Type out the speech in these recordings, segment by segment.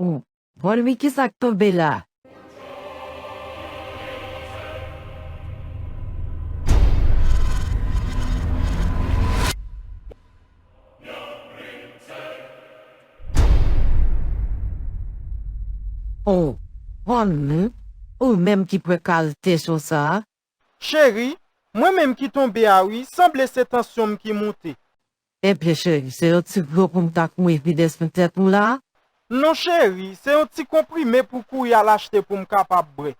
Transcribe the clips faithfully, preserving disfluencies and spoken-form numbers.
Bon, Wi, kisa k tonbe la? Oh, Wi, ou menm ki pran kalite cho sa a? Cheri, mwen menm ki tonbe a wi, sanble se tansyon m ki moute. Ebyen cheri, se yon ti dlo pou m ta kouri vide sou tèt ou la? Non cheri, se yon ti konprime pou kouri al achte pou m kapab bwè.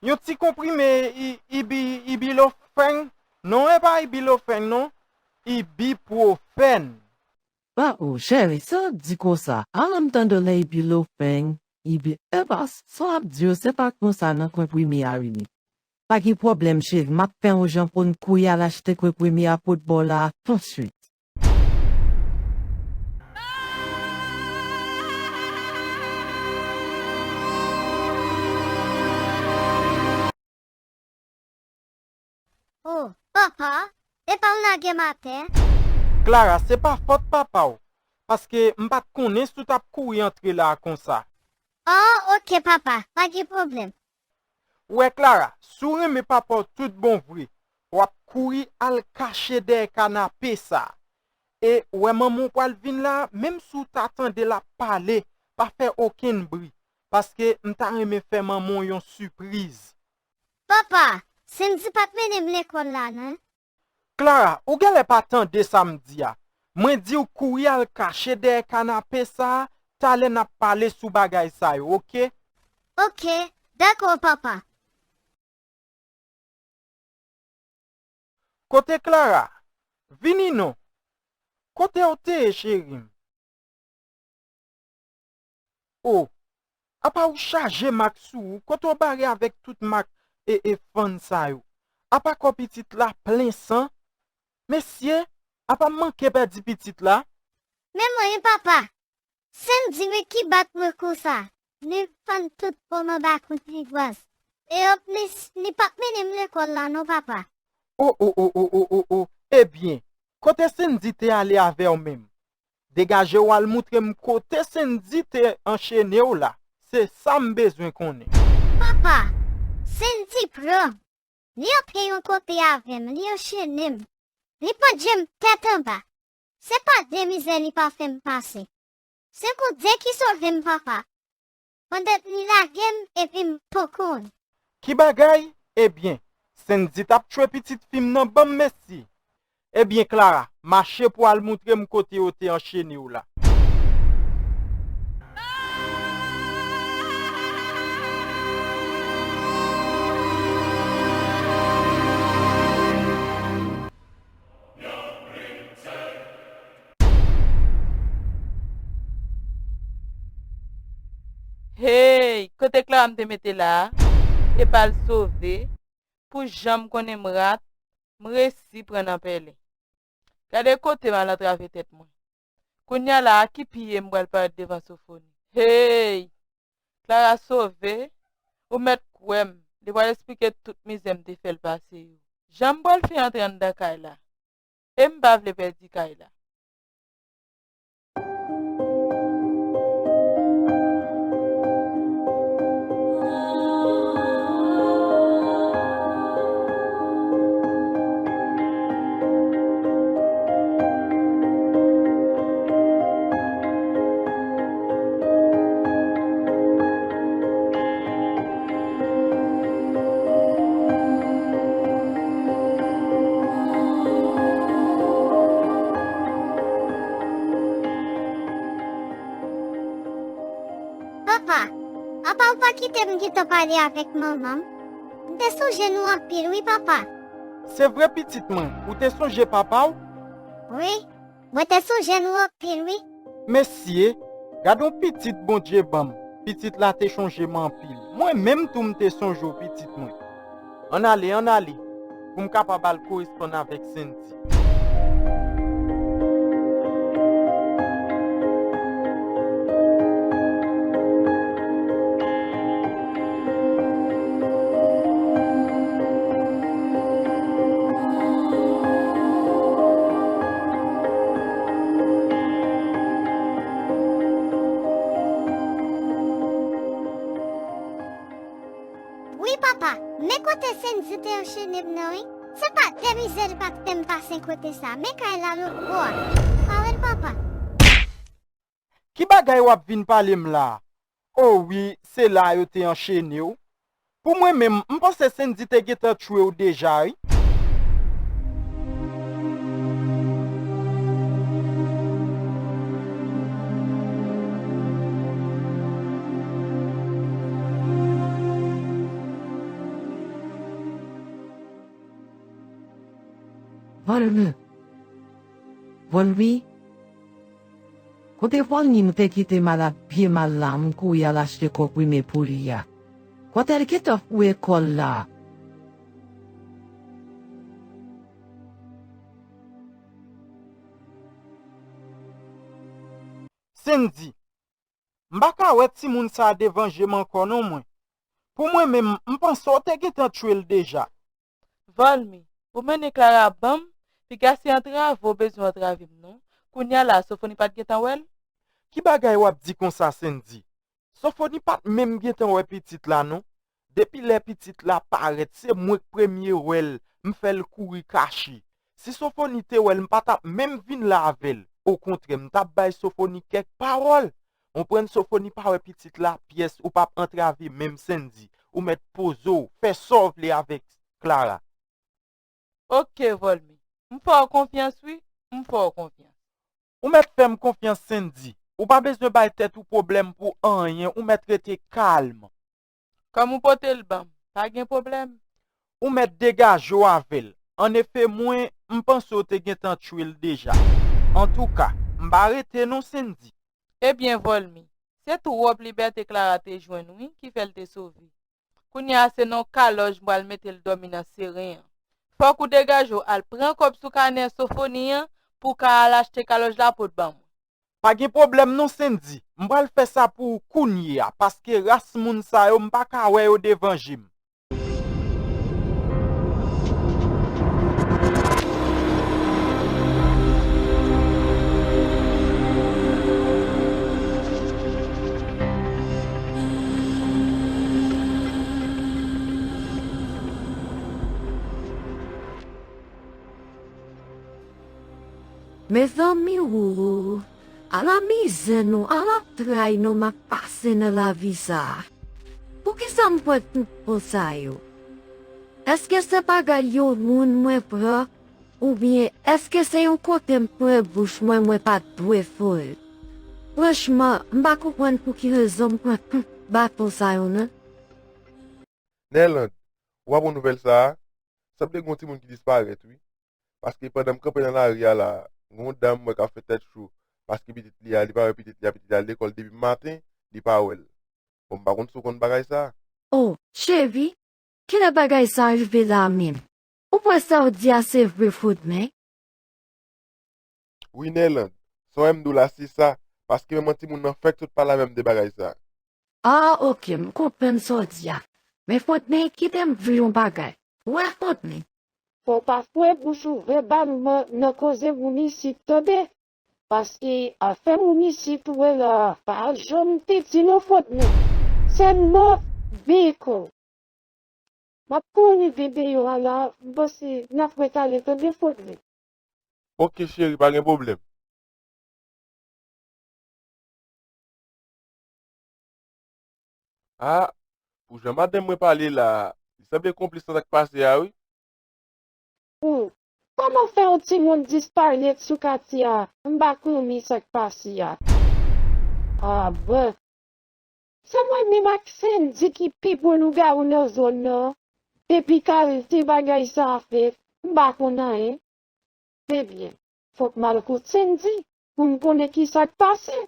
Yon ti konprime i, ibi, ibilofèn? Non, e pa ibilofèn non, ibipwofèn. Ba o, cheri, sa w ap di konsa? Ala m tande w nan ibilofèn, ibi, e pa sa w ap di yo, se pa konsa nan konprime a rele. Pa gen pwoblèm cheri, m ap fè yon jan pou n kouri al achte konprime a pou t ba w la tousuit. Oh, papa, epa w lage m atè? Clara, se pa fòt papa w, paske m pa t konnen si w t ap kouri antre la a konsa. Oh, oke papa, pa gen pwoblèm. Ou wè Clara, si w renmen papa w tout bon vre, w ap kouri al kache dèyè kanape sa a. E ou wè manman w pral vin la, menm si w ta tande l ap pale, pa fè okenn bri, paske m ta renmen fè manman w yon sipriz. Papa, Sendy pa t mennen m lekòl la non. Clara, ou genlè pa tande sa m di a. Mwen di w kouri al kache dèyè kanape sa a, talè n ap pale sou bagay sa yo, oke? Oke, dakò, papa. Kote Clara? Vini non. Kote w te ye, cheri m? O, apa ou chaje mak sou ou, kote w bare avèk tout mak e, e fann sa yo? Apa kò pitit la plen san? Mesye, apa m manke pèdi pitit la? Men mwen wi papa, Sendy wi ki bat mwen konsa, li fann tout po m anba kout rigwaz. E anplis, li pa t mennen m lekòl la non papa. O, o, o, o, o, o, o, ebyen, kote Sendy te ale avè w menm? Degaje w al moutre m kote Sendy te anchene w la. Se sa m bezwen konnen. Papa, Sendy pran m. Li antre yon kote avè m, li anchene m. Li pandye m tèt anba. Se pa de mizè li pa fè m pase. Se Bondye ki sove m, papa. Pandan li lage m epi m poko wè. Ki bagay? Ebyen, Sendy t ap tchwe pitit fi m nan, ban m mesi. Ebyen, Clara, mache pou al moutre m kote yo te anchene w la. Hey, kote Clara m te mete la a? Epa l sove. Pou jan m konnen m rat, m resi pran nan pèlen. Gade kote m al antrave tèt mwen. Kounye a la a ki pye m pral parèt devan Sofoni. Hey! Clara sove, ou mèt kwè m, li pral esplike tout mizè m te fè l pase yo. Jan m pral fè antre anndan kay la? E m pa vle pèdi kay la. Papa, apa w pa kite m gentan pale avèk manman m? M te sonje nou anpil wi, papa. Se vre, pitit mwen, ou te sonje papa w? Wi. Mwen te sonje nou anpil wi. Mesye, gad on pitit Bondye ban m. Pitit la te chonje m anpil. Mwen menm tou m te sonje w, pitit mwen. Ann ale, ann ale, pou m kapab al koresponn avèk Sendy. se Sendy te anchene m nan, wi. Se pa de mizè li pa t fè m pase kote sa. Men kay la lòt bò a. Pa wè l, papa. Ki bagay w ap vin pale m la a? O wi, se la yo te anchene w. Pou mwen menm, m panse Sendy te gentan tchwe w deja, wi. Volmi. Volmi. Kote Volmi nou te kite m al ak pye mal la, m kouri al achte konprime pou li a. Kote l gentan foure kò l la? Sendy, m pa ka wè timoun sa a devan je m ankò non mwen. Pou mwen menm, m panse w te gentan tchwe l deja. Volmi, ou mennen Clara ban m, piga se antrave w bezwen antrave m non. Kounye a la, Sofoni pa t gentan wè l? Ki bagay w ap di konsa, Sendy? Sofoni pa t menm gentan wè pitit la non. Depi lè pitit la parèt, se mwen k premye wè l, m fè l kouri kache. Si Sofoni te wè l, m pa t ap menm vin la avè l. Okontrè, m t ap bay Sofoni kèk pawòl. Konprann, Sofoni pa wè pitit la pyès, ou p ap antrave menm Sendy. Ou mèt poze w, fè sa w vle avèk Clara. Oke, Volmi. M fè w konfyans, wi. M fè w konfyans. Ou mèt fè m konfyans, Sendy. Ou pa bezwen bay tèt ou pwoblèm pou anyen. Ou mèt rete kalm. Kòm ou pote l ban m, pa gen pwoblèm. Ou mèt degaje w avè l. Annefe, mwen, m panse w te gentan tchwe l deja. Antouka, m pa rete non, Sendy. Ebyen, Volmi, se twòp libète Clara te jwenn, wi, ki fè l te sove. Kounye a, se nan kalòj m pral mete l dòmi nan seren an. Fòk ou degaje w al pran kòb sou kanè Sofoni an pou w ka al achte kalòj la pou w t ban mwen. Pa gen pwoblèm non, Sendy. M pral fè sa pou ou kounye a, paske ras moun sa yo, m pa ka wè yo devan je m. Mezanmi, o, ala mizè non, ala tray non m ap pase nan lavi sa a. Poukisa m pran tout tan sa yo? Èske se bagay yon moun mwen pran? Oubyen èske se yon kote m foure bouch mwen, mwen pa t dwe foure? Franchman, m pa konprann pou ki rezon m pran tout baton sa yo non. Nèland, ou pa bon nouvèl sa a? Sanble gen yon timoun ki disparèt, wi. Paske pandan m kanpe nan lari a la, gen yon dam m wè k ap fè tèt cho. Paske pitit li a, li pa wè pitit li a, pitit li al lekòl depi maten, li pa wè l. Bon, m pa konn si w konn bagay sa a. O, cheri, kilè bagay sa a rive la menm? Ou kwè sa w di a se vre, Fodnen? Wi, Nèland, sa w wè m di w la, se sa, paske menm an timoun nan fèk sot pale avè m de bagay sa. A, oke, m konprann sa w di a. Men Fodnen, kite m di w yon bagay. Ou wè, Fodnen? Fò w pa foure bouch ou vèbalman nan koze moun isit, tande? Paske afè moun isit ou wè la a, pa janm piti non, Fodnen. Se mò byen kon. M ap kouri vin deyò a la, m panse n ap retale, tande, Fodnen? Oke, cheri, pa gen pwoblèm. A, pou jan madanm mwen pale la, li sanble konplis nan sa k pase a, wi. Hum, kòman fè yon timoun disparèt sou katye a, m pa konnen sa k pase a? A, bon. Se mwen menm ak Sendy ki pi gwo lougawou nan zòn nan. Depi kalite bagay sa a fèt, m pa konn anyen. Ebyen, fòk m al kot Sendy pou m konnen kisa k pase.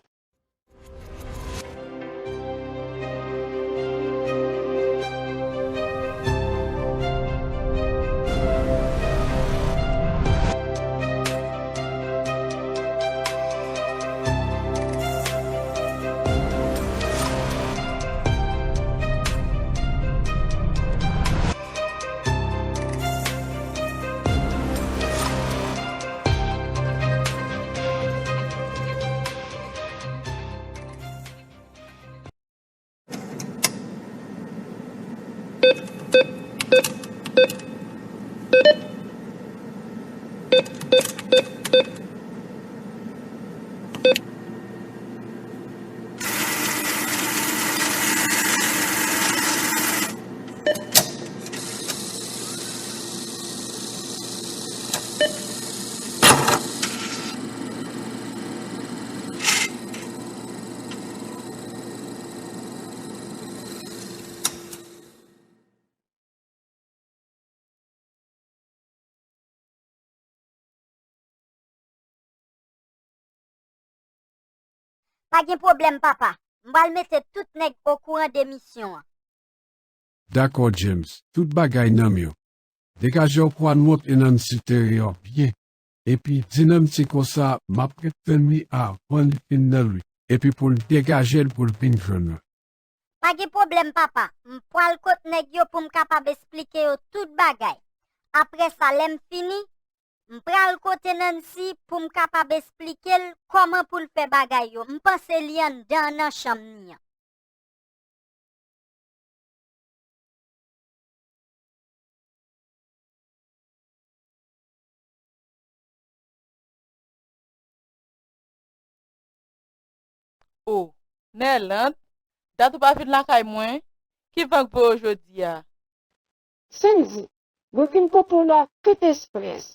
Pa gen pwoblèm, papa. M pral mete tout nèg okouran de misyon an. Dakò, James. Tout bagay nan men w. Degaje w pou al montre Nancy teren an byen. Epi di Nancy konsa m ap ret tann li avan li fin nan lwi. Epi pou l degaje l pou l vin jwenn mwen. Pa gen pwoblèm, papa. M pral kot nèg yo pou m kapab esplike yo tout bagay. Apre sa, lè m fini, m pral kote Nancy pou m kapab esplike l kòman pou l fè bagay yo. M panse li anndan an nan chanm ni an. O, Nèland, dat ou pa vin lakay mwen? Ki van k voye w jodi a? Sendy, mwen vin kote w la tout esprès.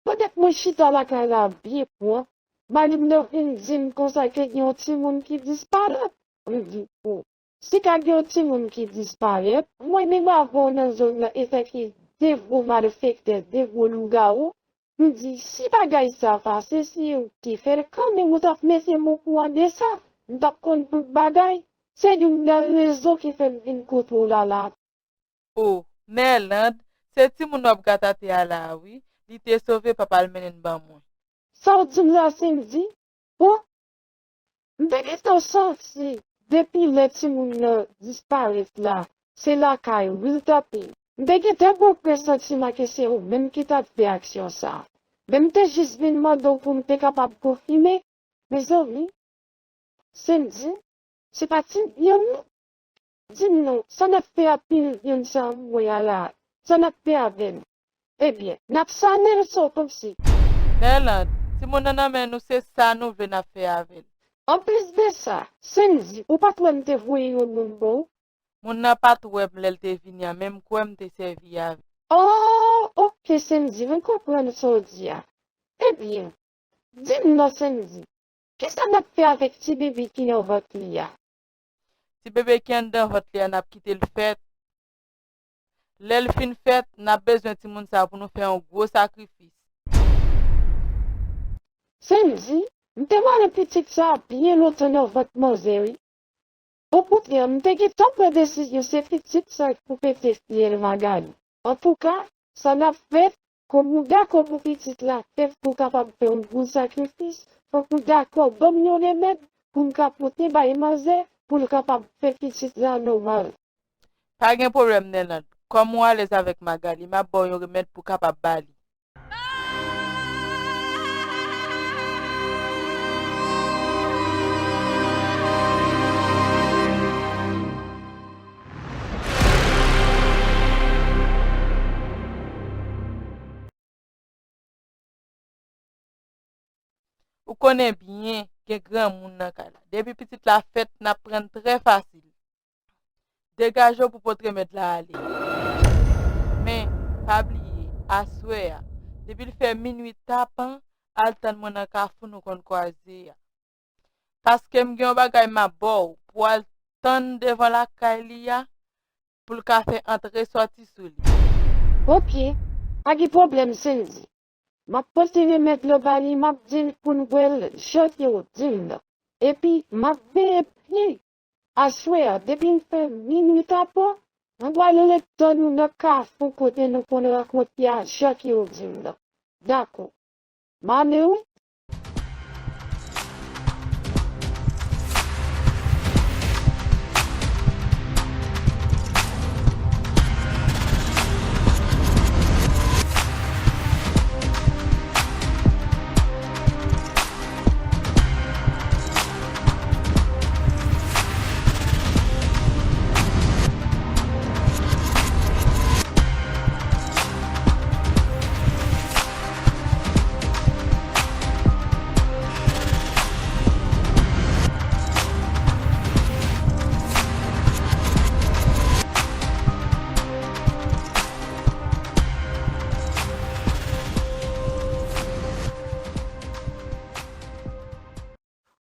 Pandan k mwen chita lakay la byen pran, madanm nan vin di m konsa ke gen yon timoun ki disparèt. M di, o, si ka gen yon timoun ki disparèt, mwen menm avè w nan zòn nan e sa ki de gwo malfektè, de gwo lougawou, m di, si bagay sa pase, se ou ki fè l, kanmenm ou t ap mete m okouran de sa, m t ap konn tout bagay. Se youn nan rezon ki fè m vin kote w la la. O, Nèland, se timoun w ap gate atè a la a wi. Li te sove, papa l mennen l ban mwen. Sa w di m la, Sendy? Bon, m te gentan santi depi lè timoun nan disparèt la, se lakay ou wi l t ap ye. M te gentan pran presantiman ke se ou menm ki t ap fè aksyon sa a. Men m te jis vin mande w pou m te kapab konfime. Mezanmi, Sendy, se pa ti byen non. Di m non, sa n ap fè ak ti byen sa m wè a la? Sa n ap fè avè l? Ebyen, n ap sanen l sòt osi. Nèland, timoun nan nan men nou, se sa nou vle n ap fè avè l. Anplis de sa, Sendy, ou pa t wè m te voye yon moun ba w? Moun nan pa t wè m lè l te vini an, men m kwè m te sèvi avè l. O, oke, Sendy, mwen konprann sa w di a. Ebyen, di m non, Sendy, kisa n ap fè avèk ti bebe ki nan vant li a? Ti bebe ki anndan vant li a, n ap kite l fèt. Lè l fin fèt, n ap bezwen timoun sa a pou nou fè yon gwo sakrifis. Sendy, m te mare pitit sa a byen lontan nan vant manzè wi. Okontrè, m te gentan pran desizyon se pitit sa k pou pete fyèl Magali. Antouka, sa n ap fè, kòm ou dakò pou pitit la fèt, pou w kapab fè yon gwo sakrifis, fòk ou dakò ban m yon remèd pou m ka pote bay manzè pou l kapab fè pitit la nòmal. Pa gen pwoblèm, Nèland. Kòm ou alèz avèk Magali, m ap ba w yon remèd pou w kapab ba li. Ou konnen byen, gen granmoun nan kay la. Depi pitit la fèt, n ap pran l trè fasil. Degaje w pou pot remèd la ale. Men, pa bliye, aswè a, depi l fè minui tapan, al tann mwen nan kafou nou konn kwaze a. Paske m gen yon bagay m ap ba w pou w al tann devan lakay li a, pou l ka fè antre sòti sou li. Oke, pa gen pwoblèm, Sendy. M ap pote remèd la ba li, m ap di l pou l bwè l jan ke w di m nan. Epi, m ap veye byen. Aswè a, depi m fè minui tapan, m pral ret tann ou nan kafou kote nou konn rankontre a jan ke w di m nan. Dakò. M ale wi.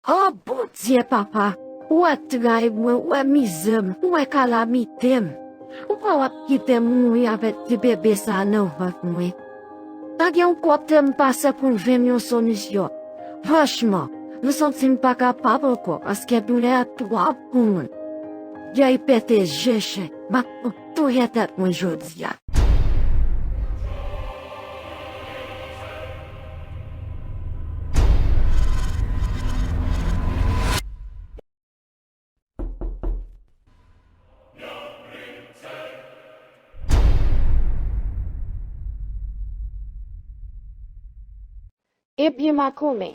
O Bondye, papa, ou wè tray mwen, ou wè mizè m, ou wè kalamite m. Ou pa w ap kite m mouri avèk ti bebe sa nan vant mwen. Pa gen yon kote m pase pou m jwenn yon solisyon. Franchman, m santi m pa kapab ankò paske doulè a twòp pou mwen. Dyèy pete je chen, m ap touye tèt mwen jodi a. Ebyen, makomè,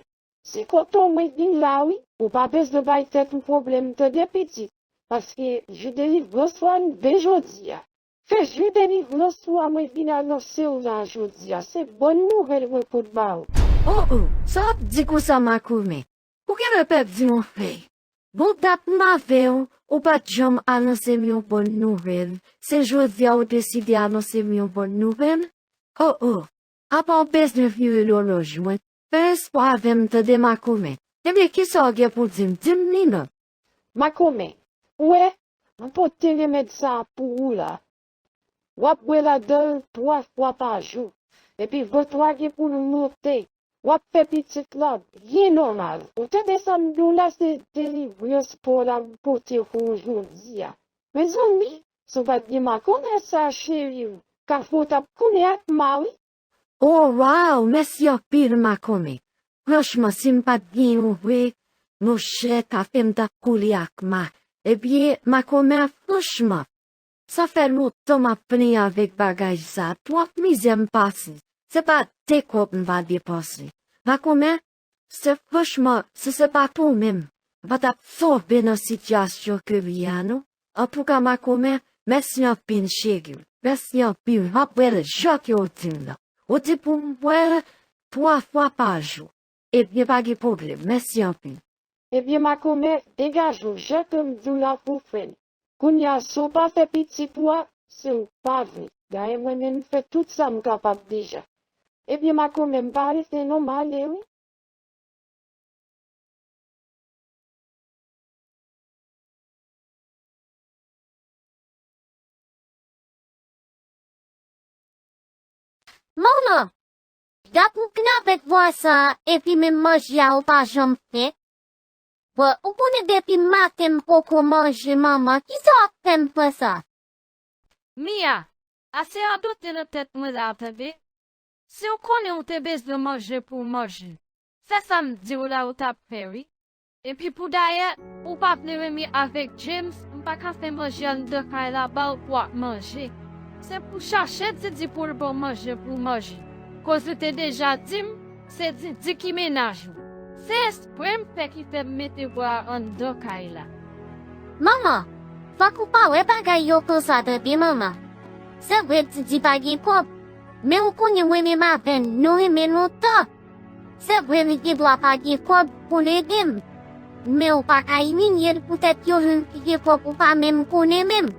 se kote w mwen vin la wi, ou pa bezwen bay tèt ou pwoblèm tande pitit, paske jou delivrans ou a rive jodi a. Se jou delivrans ou a mwen vin anonse w la jodi a, se bòn nouvèl mwen pote ba ou. O, o, sa w ap di konsa, makomè? Ou genlè pèdi yon fèy. Bon dat m avè w, ou pa t janm anonse m yon bòn nouvèl. Se jodi a ou deside anonse m yon bòn nouvèl? O, o, apa w bezwen vire lòlòj mwen? Fè espwa avè m tande, makomè. Ebyen, kisa w gen pou di m? Di m li non. Makomè, ou wè, m pote remèd sa a pou ou la. W ap bwè ladan l twa fwa pa jou. Epi vant ou a gen pou l monte. W ap fè pitit la byen nòmal. Ou tande sa m di w la, se delivrans pa w la m pote pou ou jodi a. Mezanmi, si w pa t gen makomè sa, cheri, kafou w t ap koule ak ma wi. O, waw, mèsi anpil, makomè. Franchman, si m pa t gen ou vre, monchè, kafe m t ap koule ak ma. Ebyen, makomè, franchman, sa fè lontan m ap plenyen avèk bagay sa. Twòp mizè m pase. Se pa de kòb m pa depanse. Makomè, se franchman, si se pa t ou menm, m pa t ap tonbe nan sitiyasyon ke m ye a non. Antouka, makomè, mèsi anpil, cheri. Mèsi anpil. M ap bwè l jan ke w di m nan. Ou di pou m bwè l twa fwa pa jou. Ebyen, pa gen pwoblèm. Mèsi anpil. Ebyen, makomè, degaje w, jan ke m di w la pou w fè l. Kounye a, si w pa fè pitit ou a, se w pa vle. Dayè, mwen menm, m fè tout sa m kapab deja. Ebyen, makomè, m pa rete non, m ale wi. Manman, gad ou vin avèk vwa sa a, epi menm manje a ou pa janm fè. Bon, ou konnen depi maten m poko manje, manman, kisa w ap fè m fè sa? Mia, ase radote nan tèt mwen la, tande. Si w konnen w te bezwen manje pou w manje, fè sa m di w la ou t ap fè, wi. Epi pou dayè, ou pa vle renmen avèk James, m pa ka fè manje anndan kay la ba w pou w ap manje. Se pou chache Didi pou l ba w manje pou w manje. Koz ou te deja di m, se Didi ki mennaj ou. Se espre m fè ki fè m mete bwa a anndan kay la. Manman, fòk ou pa wè bagay yo konsa tande, manman. Se vre Didi pa gen kòb, men ou konnen mwen menm avè l, nou renmen lontan. Se vre li gen dwa pa gen kòb pou l ede m, men ou pa ka imilye l poutèt yon moun ki gen kòb ou pa menm konnen menm.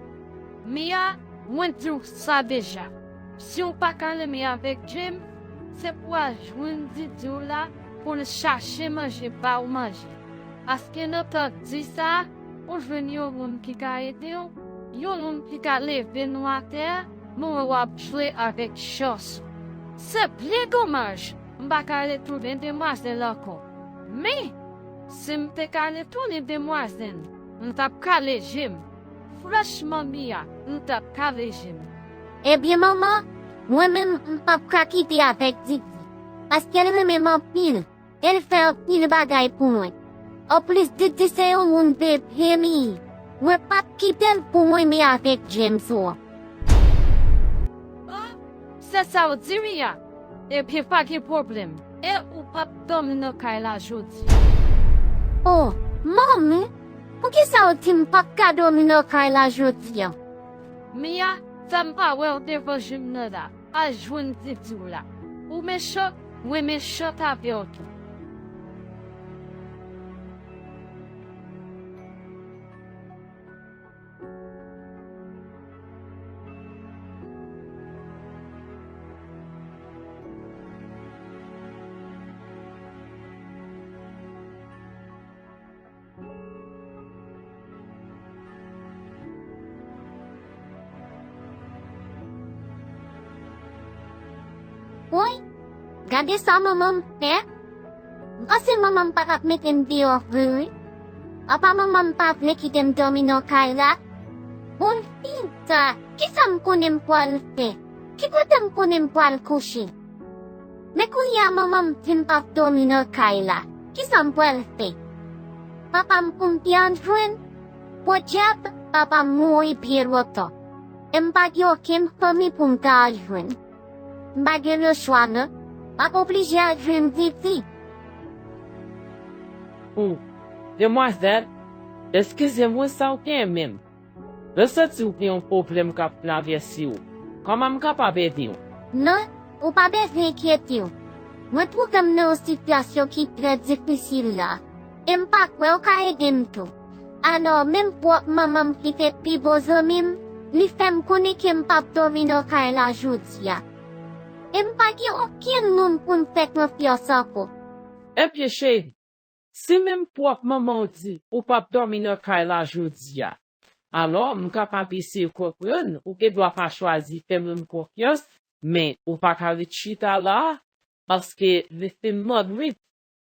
Mia, mwen di w sa deja. Si w pa ka renmen avèk James, se pou w al jwenn Didi w la pou l chache manje ba w manje. Paske nan tan di sa a, ou jwenn yon moun ki ka ede w, yon moun ki ka leve nou atè a, mwen wè w ap jwe avèk chans ou. Se byen domaj, m pa ka retounen demwazèl ankò. Men, si m te ka retounen demwazèl, m t ap kale je m. Franchman, Mia, m t ap kale je m. Ebyen, manman, mwen menm, m p ap ka kite avèk Didi, paske l renmen m anpil. E l fè anpil bagay pou mwen. Anplis, Didi se yon moun byen, byen li ye. Mwen p ap kite l pou mwen men avèk James ou an. Oh, se sa w di, Mia? Ebyen, pa gen pwoblèm. E ou p ap dòmi nan kay la jodi. Oh, manmi, poukisa w di m p ap ka dòmi nan kay la jodi a? Mia, fè m pa wè w devan je m nan la. Al jwenn Didi w la. Ou mechan, mwen mechan avè w tou. Gade sa manman m fè. M panse manman m pa t ap mete m deyò vre wi. Apa manman m pa vle kite m dòmi nan kay la? Bon, Hilda, kisa m konnen m pral fè? Ki kote m konnen m pral kouche? Men kounye a manman m di m p ap dòmi nan kay la. Kisa m pral fè? Papa m konn te al jwenn? Podyab, papa m mouri byen lontan. E m pa gen okenn fanmi pou m ta al jwenn. M pa gen lechwa non. M ap oblije al jwenn Vivi. Ou, demwazèl, eskize m wi, sa w gen menm? Mwen santi w gen yon pwoblèm k ap travèse w. Kòman m kapab ede w? Non, ou pa bezwen enkyete w. Mwen twouve m nan yon sitiyasyon ki trè difisil la. E m pa kwè w ka ede m tou. Alò, menm pwòp manman m ki te pi bon zanmi m, li fè m konnen ke m p ap dòmi nan kay la jodi a. E m pa gen okenn moun pou m fè konfyans ankò. Ebyen, cheri, si menm pwòp manman w di ou p ap dòmi nan kay la jodi a, alò m kapab eseye konprann ou gen dwa pa chwazi fè mwen konfyans, men ou pa ka ret chita la a, paske li fin mòn wi.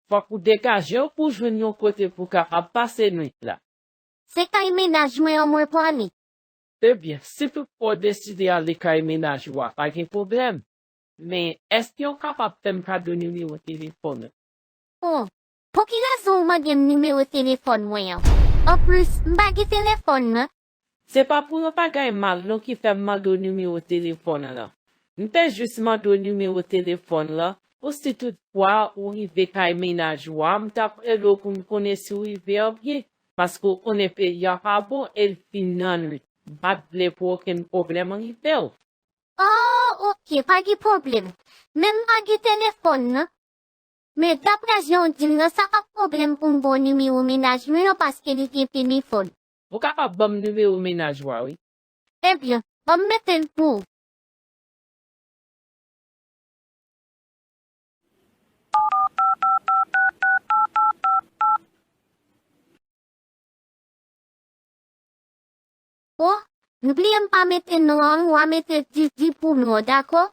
Fòk ou degaje w pou w jwenn yon kote pou w kapab pase nwit la. Se kay mennaj mwen an mwen prale. Ebyen, si toutfwa w deside ale kay mennaj ou a, pa gen pwoblèm. Men, èske w kapab fè m kado nimewo telefòn ou? Oh, pou ki rezon ou mande m nimewo telefòn mwen an? Anplis, m pa gen telefòn nan. Se pa pou yon bagay mal non ki fè m mande w nimewo telefòn lan. M te jis mande w nimewo telefòn lan pou si toutfwa ou rive kay mennaj ou a, m t ap rele w pou m konnen si w rive an byen, paske w konnen peyi a pa bon e l fin nan nwit. M pa t vle pou okenn pwoblèm rive w. Oh, oke, pa gen pwoblèm. Men m pa gen telefòn nan. Men daprè jan w di m nan, sa p ap pwoblèm pou m ba w nimewo mennaj mwen an paske li gen telefòn. Ou kapab ban m nimewo mennaj ou a wi. Ebyen, ban m mete l pou ou. Oh, m bliye m pa mete non an, w a mete Didi pou non, dakò?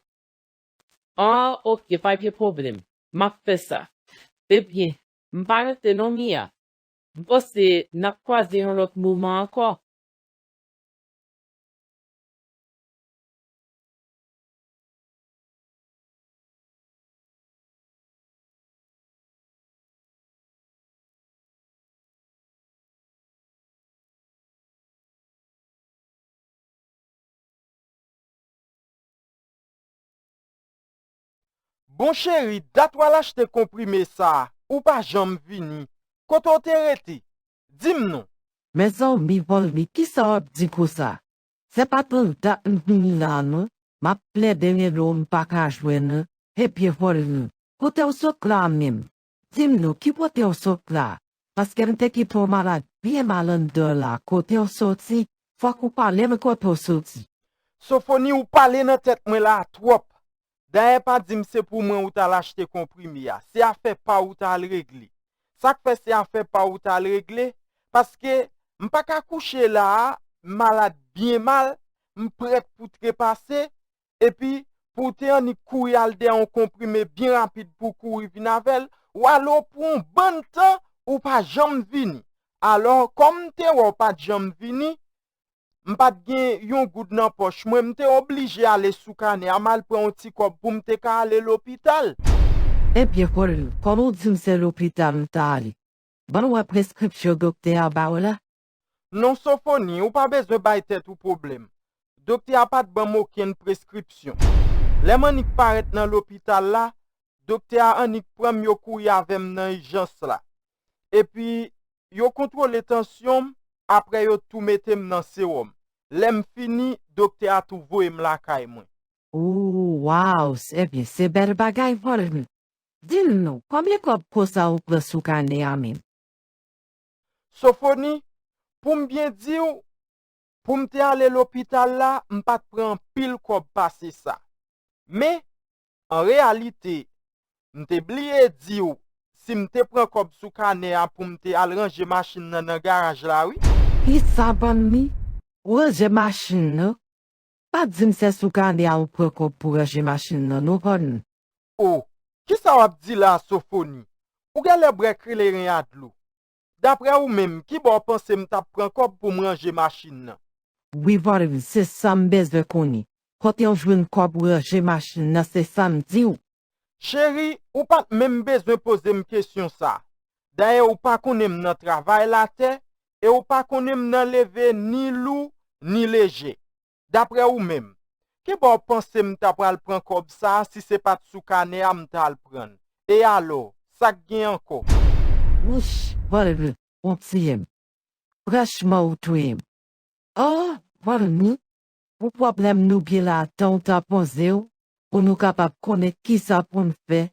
Ah, oke, pa gen pwoblèm. M ap fè sa. Ebyen, m pa rete non, Mia. M panse n ap kwaze yon lòt moman ankò. Bon cheri, dat w al achte konprime sa a, ou pa janm vini. Kote w te rete? Di m non. Mezanmi, Volmy, kisa w ap di konsa? Se pa tout dat m vini la non. M ap plede rele w, m pa ka jwenn ou. Ebyen, Volmy, kote w sot la menm? Di m non, ki kote w sot la? Paske m te kite w malad byen mal anndan la. Kote w soti? Fòk ou pale m kote w soti. Sofoni, ou pale nan tèt mwen la a twòp. Dayè, pa di m se pou mwen ou t al achte konprime a. Se afè pa w ou t al regle. Sa k fè se afè pa w ou t al regle? Paske m pa ka kouche la a, m malad byen mal, m prèt pou trepase, epi pou w te annik kouri al dèyè yon konprime byen rapid pou w kouri vin avè l, w ale w pran yon bann tan, ou pa janm vini. Alò, kòm m te wè w pa t janm vini, m pa t gen yon goud nan pòch mwen, m te oblije ale sou kanè a, m al pran yon ti kòb pou m te ka ale lopital. Ebyen, Volmy, kòman w di m se lopital m ta ale? Ban m wè preskripsyon doktè a ba w la. Non, Sofoni, ou pa bezwen bay tèt ou pwoblèm. Doktè a pa t ban m okenn preskripsyon. Lè m annik parèt nan lopital la, doktè a annik pran m, yo kouri avè m nan ijans la. Epi, yo kontwole tansyon m, apre yo tou mete m nan sewòm. Lè m fini, doktè a tou voye m lakay mwen. Oh, waw, se byen, se bèl bagay, Volmy. Di m non, konbyen kòb konsa ou pran sou kanè a menm? Sofoni, pou m byen di w, pou m te ale lopital la, m pa t pran anpil kòb pase sa. Men, an reyalite, m te bliye di w, si m te pran kòb sou kanè a pou m te al ranje machin nan nan garaj la, wi. Kisa, Volmy? Ou ranje machin nan? Pa di m se sou kanè a ou pran kòb pou ranje machin nan, non, Volmy. O, Kisa w ap di la a, Sofoni? Ou genlè bwè kleren a dlo. Daprè ou menm, kibò w panse m t ap pran kòb pou m ranje machin nan? Wi, Valry, se sa m bezwen konnen. Kote w jwenn kòb ranje machin nan, se sa m di w? Cheri, ou pa t menm bezwen poze m kesyon sa a. Dayè, ou pa konnen m nan travay latè, e ou pa konnen m nan leve ni lou, ni leje. Daprè ou menm, kibò w panse m ta pral pran kòb sa a si se pa t sou kanè a m t al pran l? E alò, sa k gen ankò? Wouch, Valry, ou tiye m. Franchman, ou touye m. Oh, Valry, pou pwoblèm nou gen la, tan w ta poze w, pou nou kapab konnen kisa pou n fè,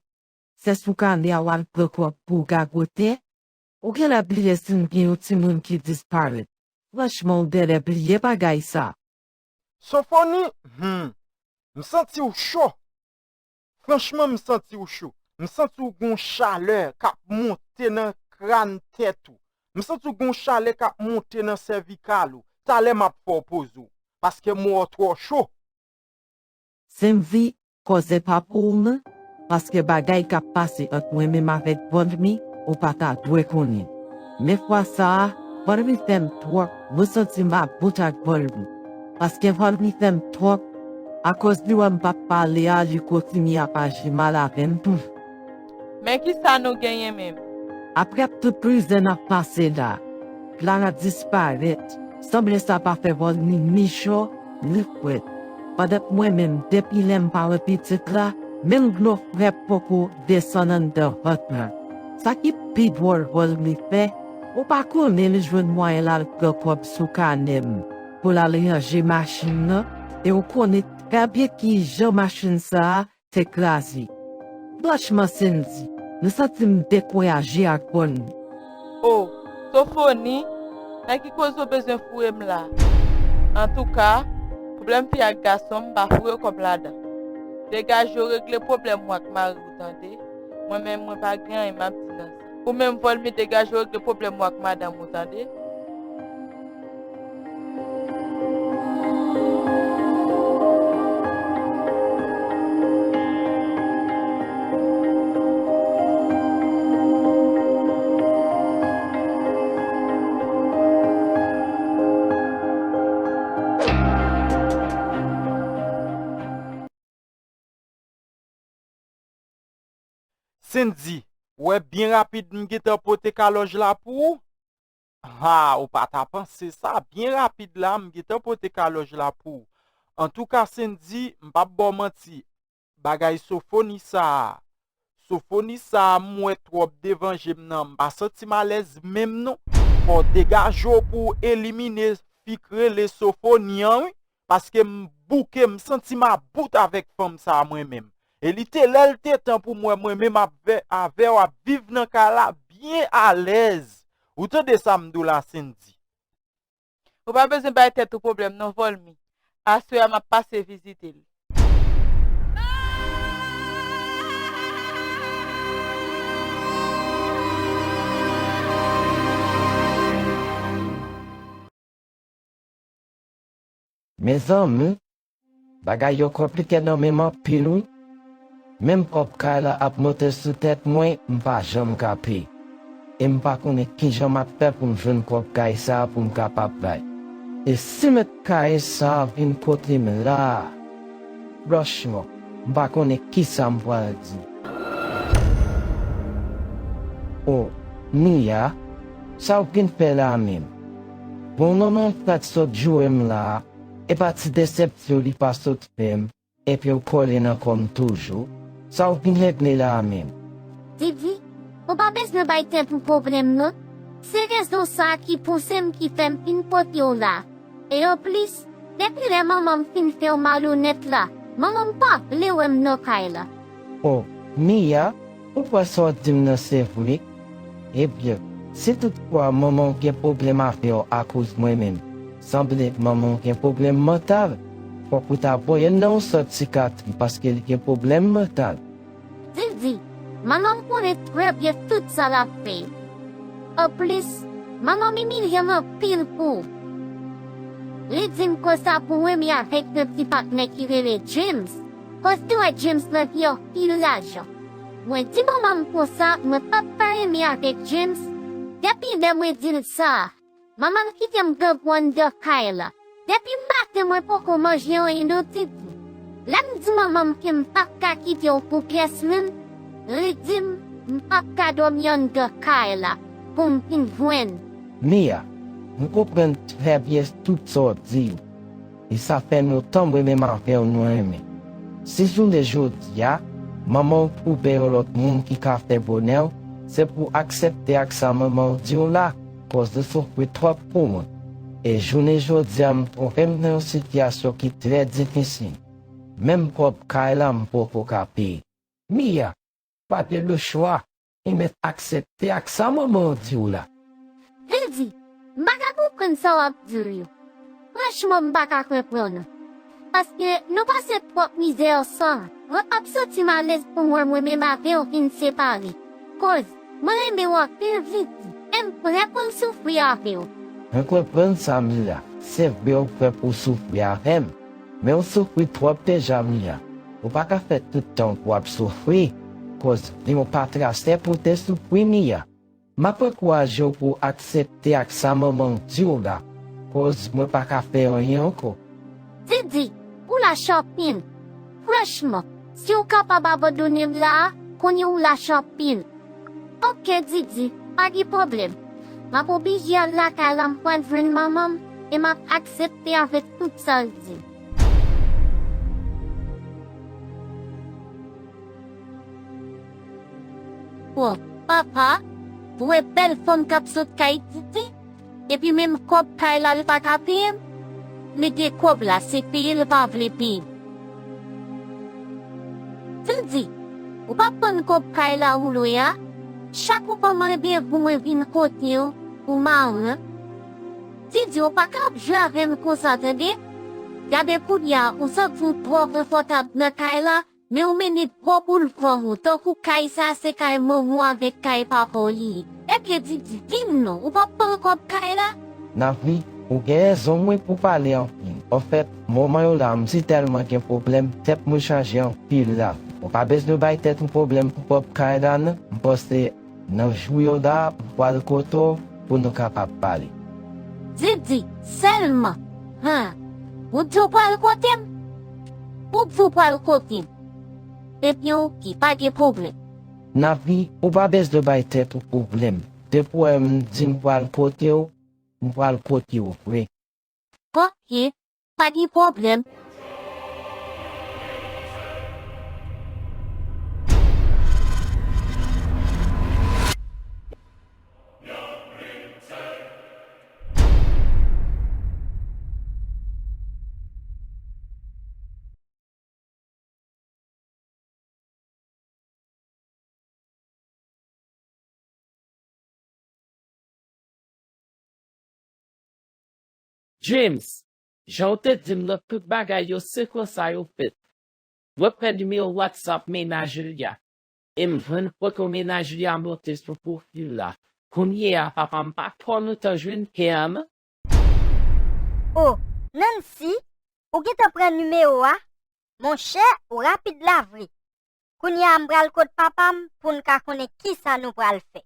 se sou kanè a w al pran kòb pou w gagote? Ou genlè bliye si m gen yon timoun ki disparèt. Franchman, ou genlè bliye bagay sa. Sofoni, hmm, m santi w cho. Franchman, m santi w cho. M santi w gon chalè k ap monte nan kràn tèt ou. M santi w gon chalè k ap monte nan sèvikal ou. Talè m ap fè w poze w, paske m wè w twò cho. Senvi, koze pa pou ou non, paske bagay k ap pase ant mwen menm avèk Valmy, ou pa ta dwe konnen. Men fwa sa a, Valmy fè m twòp, mwen santi m about ak Valmy. Paske Valmy fè m twòp, akoz li wè m p ap pale a, li kontinye ap aji mal avè m tou. Men kisa nou genyen menm? Apre tout mizè n ap pase la, Clara disparèt. Sanble sa pa fè Valmy ni cho, ni frèt. Pandan k mwen menm, depi lè m pa wè pitit la, menm dlo frèt poko desann anndan vant mwen. Sa ki pi dwòl, Valmy fè, ou pa konnen li jwenn mwayen l al pran kòb sou kanè m pou l al ranje machin nan, e ou konnen trè byen kijan machin sa a te kraze. Franchman, Senvi, m santi m dekouraje ak Valmy. O, Sofoni, nan ki koze w bezwen foure m la? Antouka, pwoblèm fi ak gason, m pa foure kòb ladan. Degaje w regle pwoblèm w ak mari w, tande? Mwen menm, mwen pa gen anyen m ap di nan sa. Ou menm, Valmy, degaje w regle pwoblèm w ak madanm ou, tande? Senvi, ou wè byen rapid m gentan pote kalòj la pou ou? Ha, ou pa ta panse sa, byen rapid la, m gentan pote kalòj la pou ou. Antouka, Senvi, m p ap ba w manti, bagay Sofoni sa a, Sofoni sa a, m wè twòp devan je m nan, m pa santi m alèz menm non. Fò w degaje w pou w elimine fi k rele Sofoni an, wi. Paske m bouke, m santi m about avèk fanm sa a mwen menm. E li te lè l te tan pou m wè mwen menm ap vè-, avè w ap viv nan kay la byen alèz. Ou tande sa m di w la, Senvi? Ou pa bezwen bay tèt ou pwoblèm non, Valmy. Aswè a m ap pase vizite l. Mezanmi, bagay yo konplike nan men m anpil wi. Menm kòb kay la ap monte sou tèt mwen, m pa janm ka peye. E m pa konnen kijan m ap fè pou m jwenn kòb kay sa a pou m kapab bay. E si mèt kay sa a vin kote m la a, franchman, m pa konnen kisa m pral di. O, Mia, sa w vin fè la menm? Bon, manman w pa t sot joure m la a, e pa ti desepsyon li pa sot fè m, epi w kole nan kò m toujou. Sa w vin regle la a menm? Didi, ou pa bezwen bay tèt ou pwoblèm non. Se rezon sa a ki pouse m ki fè m vin kote w la. E anplis, depi lè manman m fin fè w malonèt la, manman m pa vle wè m nan kay la. O, Mia, ou kwè sa w di m nan se vre? Ebyen, si toutfwa manman w gen pwoblèm avè w akoz mwen menm, sanble manman w gen pwoblèm mantal, fòk ou ta voye l nan yon sant sikatri paske li gen pwoblèm mantal. Didi, manman m konnen trè byen tout sa l ap fè. Anplis, manman m imilye m anpil pou ou. Li di m konsa pou w renmen avèk yon ti patnè ki rele James, koz li wè James nan gen anpil lajan. Mwen di manman m konsa, mwen p ap ka renmen avèk James. Depi lè mwen di l sa, manman m kite m grangou anndan kay la. Depi maten, mwen poko manje anyen non, Didi. Lè m di manman m ke m p ap ka kite w pou pyès moun, li di m, m p ap ka dòmi anndan kay la pou m vin jwenn. Mia, m konprann trè byen tout sa w di yo. E sa fè lontan mwen menm avè w nou renmen. Si jounen jodi a, manman w twouve yon lòt moun ki ka fè bonè w, se pou w aksepte ak sa manman w di w la, kòz ou soufri twòp pou mwen. E jounen jodi a, m twouve m nan yon sitiyasyon ki trè difisil. Menm kòb kay la, m poko ka peye. Mia, pa gen lechwa, ou mèt aksepte ak sa manman w di w la. Didi, m pa ka konprann sa w ap di w yo. Franchman, m pa ka konprann ou. Paske nou pase twòp mizè ansanm. Mwen p ap santi m alèz pou m wè mwen menm avè w vin separe. Kòz, mwen renmen w anpil, Didi, e m prè pou m soufri avè w. Mwen konprann sa, Mia. Se vre, ou prè pou w soufri avè m. Men w soufri twòp deja, Mia. Ou pa ka fè tout tan w ap soufri, kòz li yon pa trasè pou w te soufri, Mia. M ap ankouraje w pou w aksepte ak sa manman w di w la, kòz mwen pa ka fè anyen ankò. Didi, ou lach anpil. Franchman, si w kapab abandone m la a, kounye a w lach anpil. Oke, Didi, pa gen pwoblèm. M ap oblije al lakay la, m pral jwenn manman m e m ap aksepte avèk tout sa l di m. Bon, papa, pou wè bèl fanm k ap sot kay Didi, epi menm kòb kay la li pa ka peye m, li gen kòb la, se peye li pa vle peye m. Didi, ou pa pran kòb kay la ou lwe a? Chak ou pa mande pou mwen vin kote w pou mari w. Didi, ou pa ka ap jwe avè m konsa, tande? Gade kounye a, ou santi w twò konfòtab nan kay la, men ou mennen twò boul kò w, tankou kay sa a se kay manman w avèk kay papa w li ye. Ebyen, Didi, di m non, ou p ap pran kòb kay la? Navi, ou gen rezon wi pou pale anpil. Anfèt, moman yo la, m si tèlman gen pwoblèm, tèt mwen chaje anpil la. Ou pa bezwen bay tèt ou pwoblèm pou kòb kay la, non. M panse nan jou yo la, m pral kote w pou nou kapab pale. Didi, sèlman. Han, ou di w pral kote m? Ou di w pral kote m? Ebyen, oke, pa gen pwoblèm. Navi, ou pa bezwen bay tèt ou pwoblèm. Depi w wè m di m pral kote w, m pral kote w vre. Oke, pa gen pwoblèm. James, jan w te di m nan tout bagay yo, se konsa yo fèt. Mwen pran nimewo WhatsApp mennaj li a. E m jwenn foto mennaj li a monte sou pwofil la. Kounye a, papa, m pa twò lontan jwenn kè a, non. O, Nancy, ou gentan pran nimewo a? Monchè, ou rapid la vre. Kounye a m pral kot papa m pou n ka konnen kisa nou pral fè.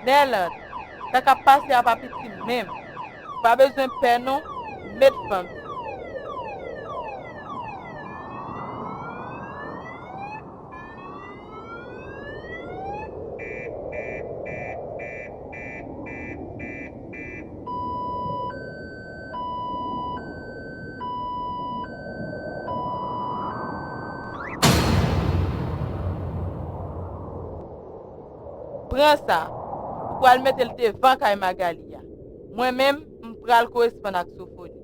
Nèland, sa k ap pase a pa piti menm. Ou pa bezwen pè non, met fanm. Pran sa. Ou pral mete l devan kay Magali a. Mwen menm, m pral koresponn ak Sofoni.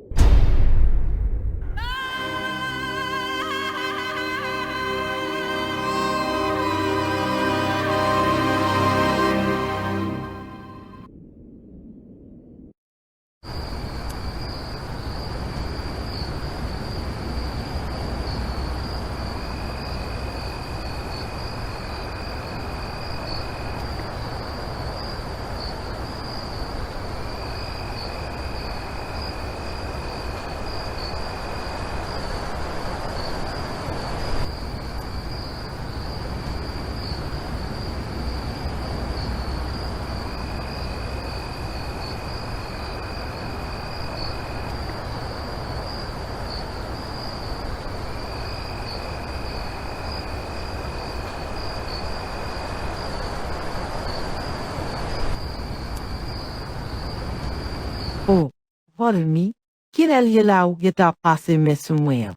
O, Volmy, kilè l ye la ou gentan ap pase men sou mwen an?